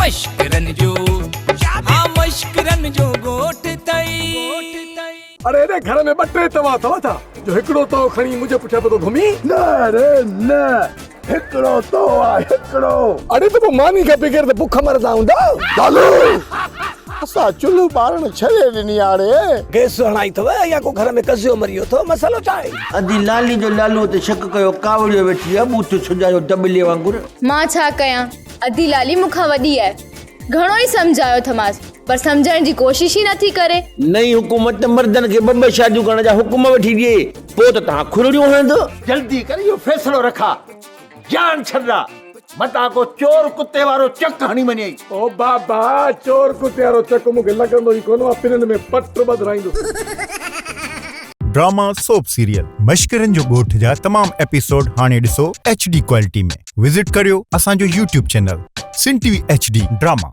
مشڪرن جو ها مشڪرن جو ڳوٺ اٿئي. اڙي ايڏي گهر ۾ ٻه ٽي توا اٿو ڇا جو هڪڙو تئو کڻي منهنجي پٺيان پيو ٿو گهمين؟ نه ري نه، هڪڙو تئو آ هڪڙو. اڙي ته پوء ماني کان بغير ته بک مرندا هوندؤ. لالو! اسان چلهه ٻارڻ ڇڏي ڏني آ ڙي. گئس هڻائي اٿو يا ڪو گهر ۾ قضيو مري ويو اٿو، مسئلو ڇا آهي؟ ادي لالي جو لالوء تي شڪ ڪيو، ڪاوڙيو ويٺي آ، ٻوٿ سجايو دٻليء وانگر. مان ڇا ڪيان، ادي لالي مون کان وڏي آهي. گهڻو ئي سمجهايو اٿمانس، پر سمجهڻ جي ڪوشش ئي نٿي ڪري. نئين حڪومت مردن کي ٻه ٻه شاديون ڪرڻ جا حڪم وٺي ڏئي، پوء ته توهان کرڙيون هڻندو. جلدي ڪر اهو فيصلو رکا، جان ڇڏرا، متان ڪو چور ڪتي وارو چڪ هڻي وڃئي. او بابا، چور ڪتي وارو چڪ مون کي لڳندو ئي ڪونه، مان پنن ۾ پٽ ٻڌرائيندس. ڊراما سوپ سيريل مشڪرن جو ڳوٺ جا تمام ايپيسوڊ هاڻي ڏسو ايڇ ڊي ڪوالٽي ۾ وزٽ ڪريو اسان جو YouTube channel Sindh T V H D drama.